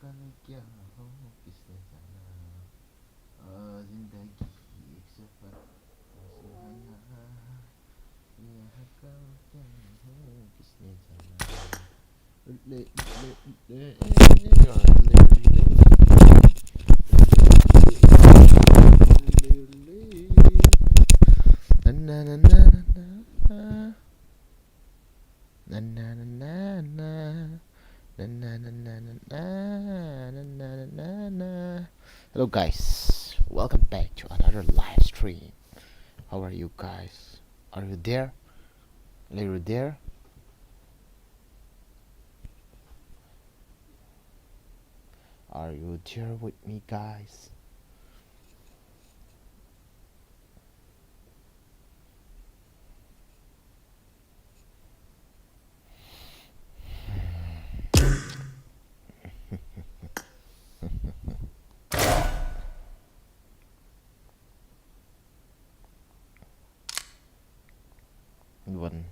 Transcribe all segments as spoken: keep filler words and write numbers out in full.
कल क्या हो किसने जाना, आ, जिंदगी एक सफर, तुमसे आना, ये हकम क्या हो किसने जाना। Hello guys, welcome back to another live stream. How are you guys? Are you there? Are you there? Are you there with me, guys? One.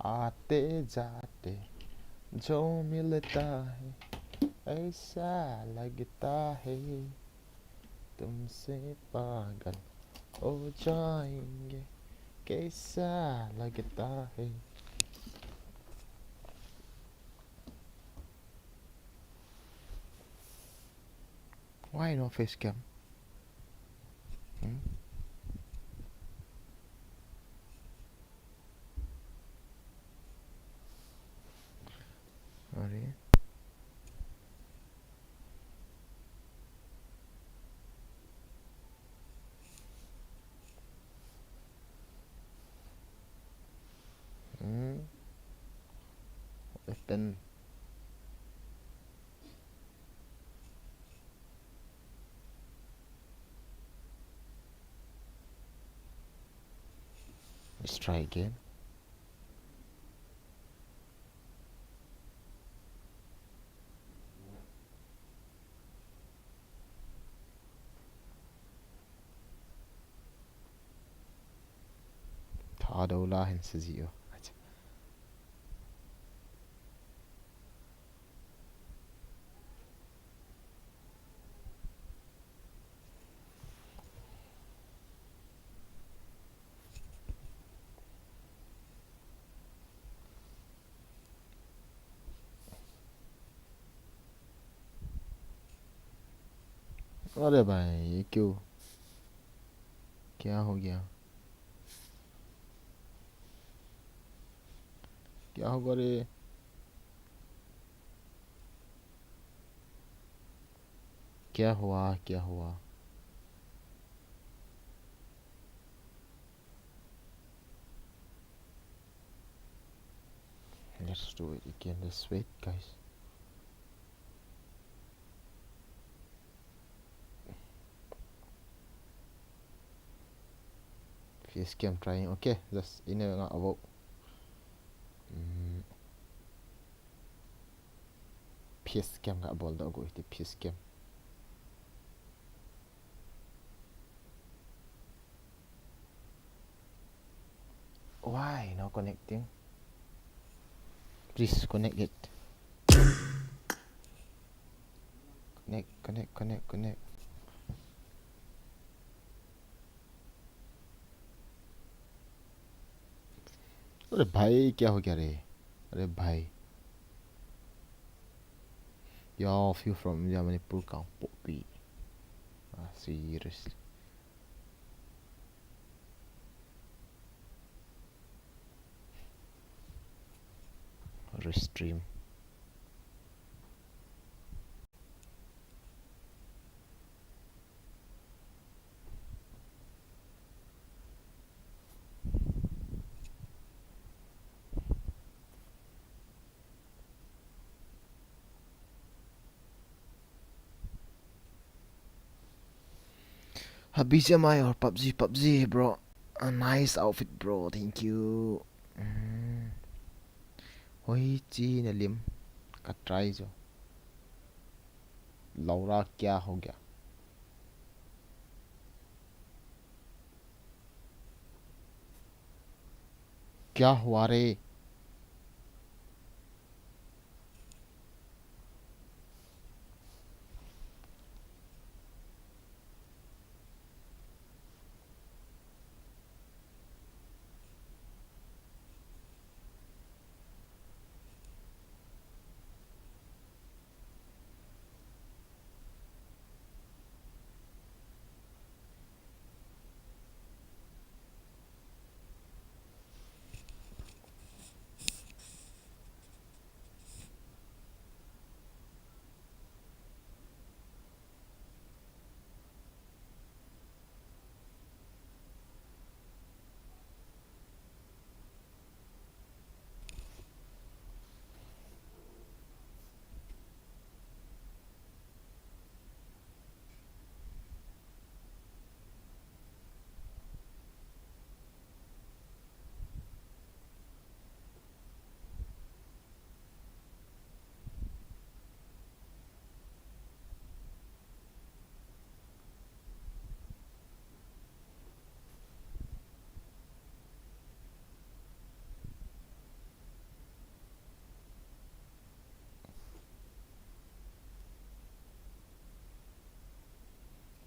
आते जाते जो मिलता है, ऐसा लगता है तुमसे पागल हो जाएंगे, कैसा लगता है। Why no face cam? Hmm? Sorry. Hmm. Open. Let's try again. Thado la hin se ji o. Acha. अरे भाई, ये क्यों, क्या हो गया? क्या होगा रे? क्या हुआ, क्या हुआ? Let's do it again. Let's wait, guys. Face cam trying. Okay, just in a nga avo. Mm. Face cam nga bol da go iti face cam. Why no connecting? Please connect it. Connect, connect, connect, connect. अरे भाई, क्या हो गया रे? अरे भाई, you are few from India, Manipur, Kangpokpi. Ah, seriously. Restream. Ha, B G M I or PUBG, PUBG, bro. A nice outfit, bro. Thank you. Hoi chi na lim ka try jo. Laura kya ho gaya? Kya hua re?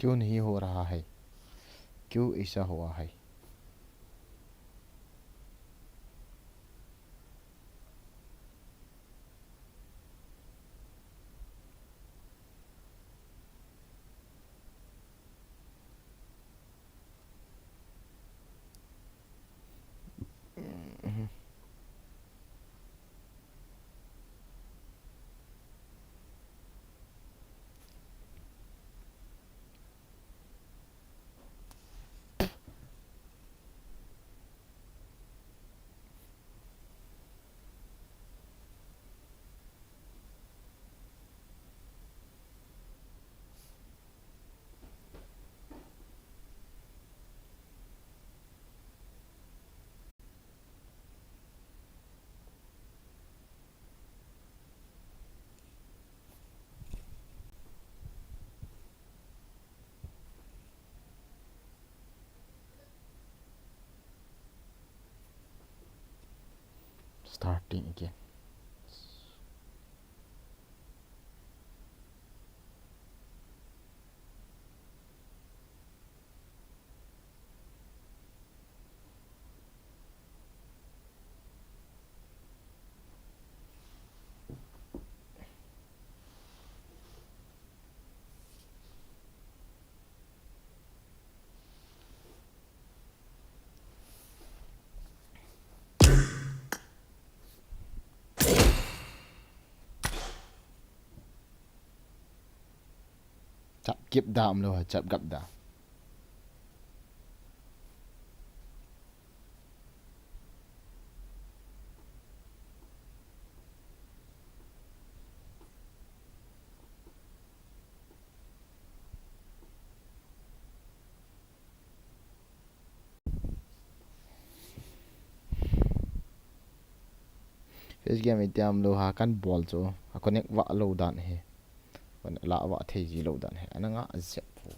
क्यों नहीं हो रहा है? क्यों ऐसा हुआ है? Starting again. Chap kip da umlou, chap gap da. Face game itiam lou ha kan bol chu. A connect vah lou dan hi. Kan la vah thei ji lou dan hi. Ana nga a zep fu.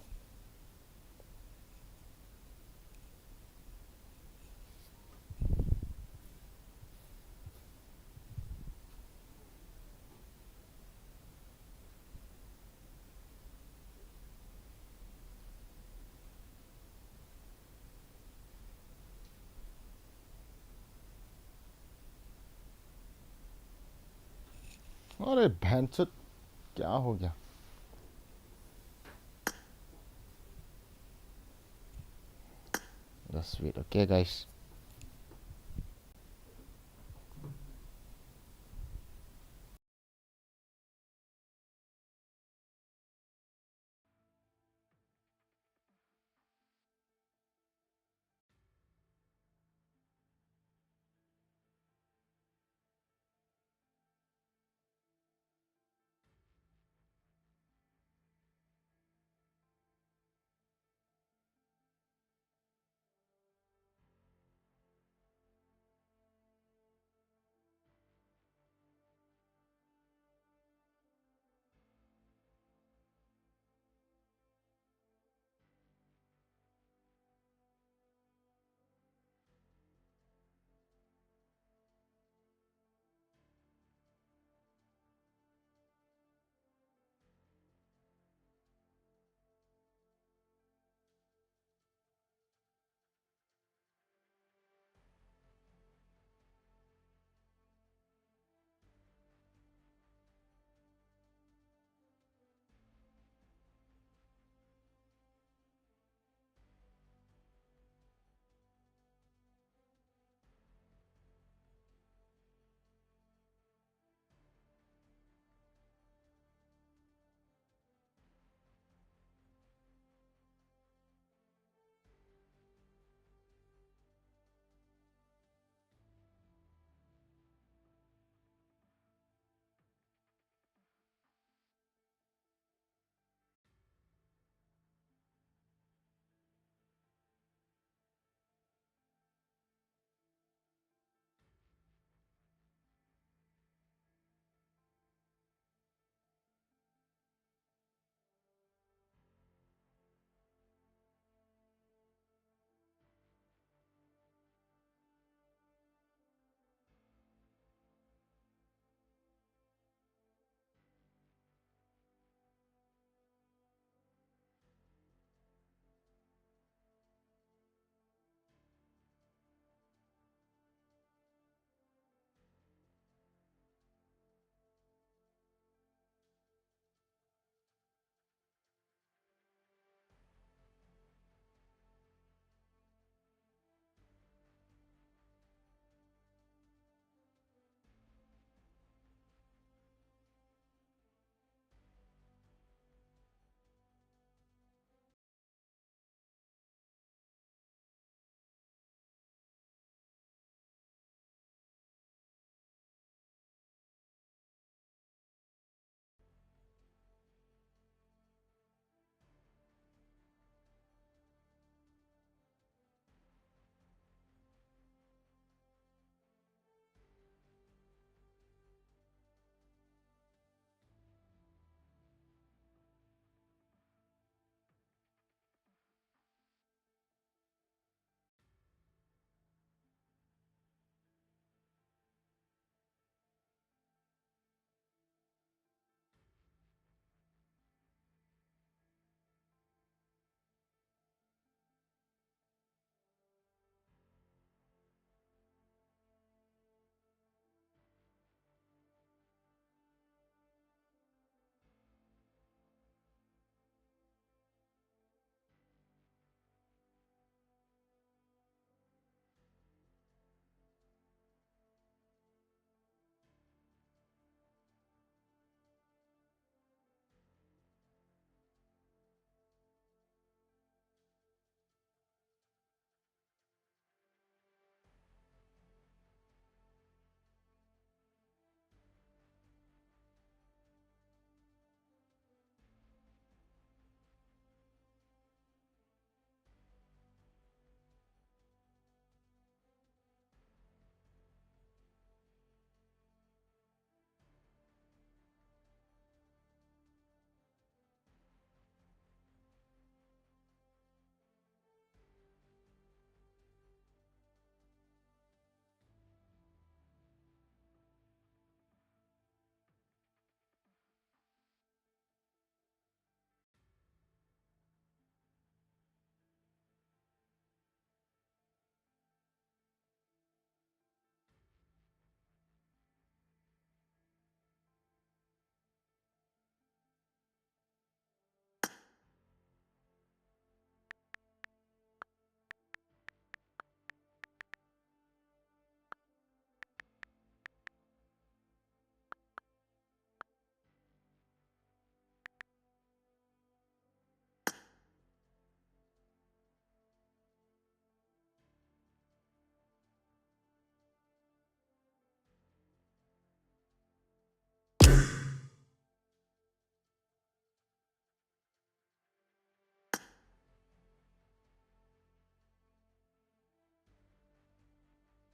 अरे बहनचोद, क्या हो गया? Just wait, okay, guys.